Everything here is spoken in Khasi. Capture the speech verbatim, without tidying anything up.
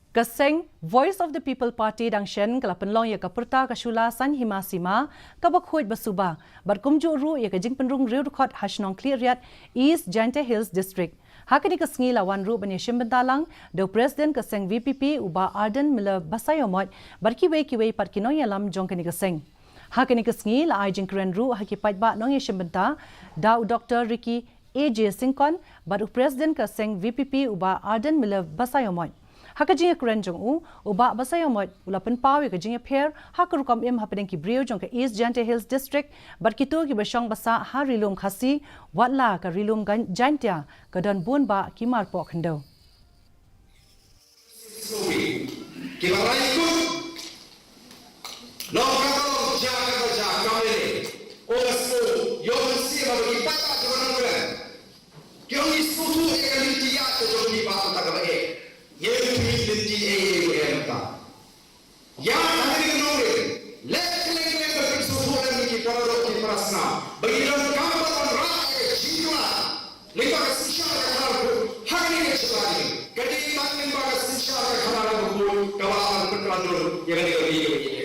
Ka seng Voice of the People Party dang shen ka la pynlong ïa ka pyrta ka shula Saiñ Hima Sima kaba khuid ba suba bad kumjuh ruh ïa ka jingpynrung riew dkhot ha shnong Khliehriat, East Jaintia Hills District. Ha kane ka sngi la wan ruh ban ïashim bynta lang da u President ka seng V P P u Bah Ardent Miller Basaiawmoit bad kiwei kiwei pat ki nongïalam jong kane ka seng. Ha kane ka sngi la ai jingkren ruh ha ki paidbah nongïashim bynta da u Doctor Ricky A J Syngkon bad u President ka seng V P P u Bah Ardent Miller Basaiawmoit. Ha ka jingïakren jong u, u Bah Basaiawmoit u la pynpaw ïa ka jingïapher ha ka rukom im hapdeng ki briew jong ka East Jaintia Hills District bad kito kiba shong ba sah ha Ri Lum Khasi, wat la ka Ri Lum Gan-, Jaintia ka don bun bah ki marpoh khyndew. Kiba rai kut, long ka long ja ka ba ja ka mele. O ka sngewthuh, ïoh mynsiem ba ki paidbah kiba nongkren. Ki ong ngi sngewthuh ïa ka lynti ïaid ka jong ki ba kata kaba eh. Ngi lynti eh eh eh mynta. Ïa kane ka nongrim, leh kylleng kylleng ba phin sngewthuh lem ki para doh ki para snam ba ngi donkam ban wanrah ïa ka jingkylla. Lyngba ka synshar ka khadar khuid ha kane ka jylla jong ngi, ka dei tang lyngba ka synshar ka khadar khuid kaba lah ban pynkhlaiñ dur ïa kane ka ri kaba ngi